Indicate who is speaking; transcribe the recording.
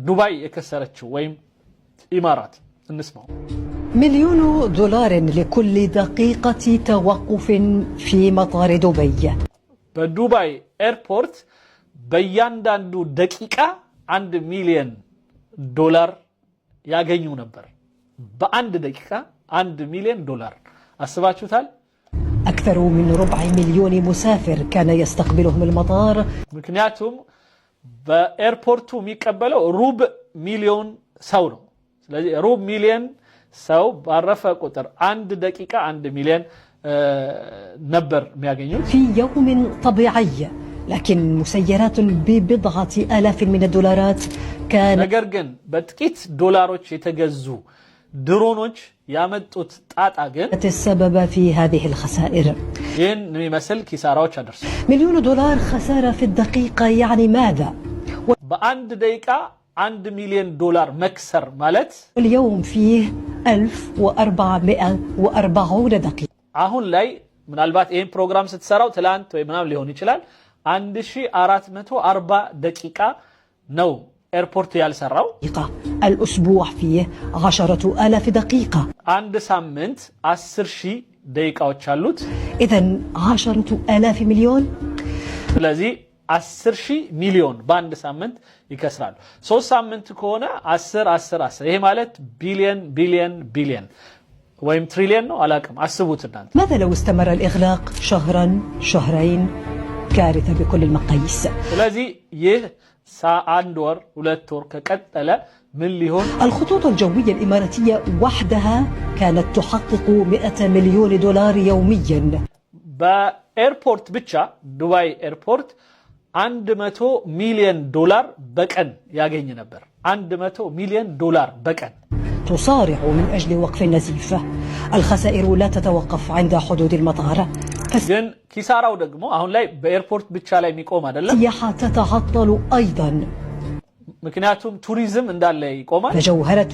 Speaker 1: ዱባይ የከሰረችው ወይም ኢማራት። እንስማው።
Speaker 2: مليون دولار لكل دقيقة توقف في مطار دبي።
Speaker 1: በዱባይ airport በእያንዳንዱ ደቂቃ 1 ሚሊዮን ዶላር ያገኙ ነበር። በአንድ ደቂቃ 1 ሚሊዮን ዶላር አስባችሁታል?
Speaker 2: أكثر من ربع مليون مسافر كان يستقبلهم المطار።
Speaker 1: ምክንያቱም በ airport ኡ የሚቀበለው ሩብ ሚሊዮን ሰው ነው። ስለዚህ ሩብ ሚሊዮን ሰው ባረፈ ቁጥር አንድ ደቂቃ 1 ሚሊዮን ነበር የሚያገኙት።
Speaker 2: في يوم طبيعي، لكن مسيرات ببضعة آلاف من الدولارات كانت
Speaker 1: ነገር ግን በጥቂት ዶላሮች የተገዙ ድሮኖች ያመጡት ጣጣ ግን
Speaker 2: السبب في هذه الخسائر።
Speaker 1: ይህን የሚመስል ኪሳራዎች አደርሰዋል።
Speaker 2: مليون دولار خسارة في الدقيقة يعني ماذا؟
Speaker 1: በአንድ ደቂቃ 1 ሚሊዮን ዶላር መክሰር ማለት
Speaker 2: اليوم فيه 1440 دقيقة።
Speaker 1: አሁን ላይ ምናልባት ይህን ፕሮግራም ስትሰራው ትላንት ወይ ምናምን ሊሆን ይችላል። 1440 ደቂቃ ነው airport ያልሰራው።
Speaker 2: الأسبوع فيه 10,000 دقيقة።
Speaker 1: አንድ ሳምንት 10,000 ደቂቃዎች አሉት።
Speaker 2: إذا 10,000 مليون።
Speaker 1: ስለዚህ 10,000 ሚሊዮን በአንድ ሳምንት ይከስራሉ። 3 ሳምንት ከሆነ 10 10 10፣ ይሄ ማለት ቢሊየን ቢሊየን ቢሊየን ወይም ትሪሊየን ነው፣ አላቅም። አስቡት እናንተ።
Speaker 2: ماذا لو استمر الإغلاق شهرا، شهرين؟ كارثة بكل المقاييس።
Speaker 1: ስለዚህ ይህ አንድ ወር 2 ወር ከቀጠለ ምን ሊሆን
Speaker 2: الخطوط الجوية الإماراتية وحدها كانت تحقق 100 مليون دولار يوميا።
Speaker 1: በ airport ብቻ ዱባይ airport 100 ሚሊዮን ዶላር በቀን ያገኝ ነበር። 100 ሚሊዮን ዶላር በቀን።
Speaker 2: تصارع من أجل وقف النزيف. الخسائر لا تتوقف عند حدود المطار.
Speaker 1: ግን ኪሳራው ደግሞ አሁን ላይ በ airport ብቻ ላይ የሚቆም አይደለም።
Speaker 2: فالسياحة تتعطل أيضا።
Speaker 1: ምክንያቱም ቱሪዝም እንዳለ ይቆማል።
Speaker 2: فجوهرة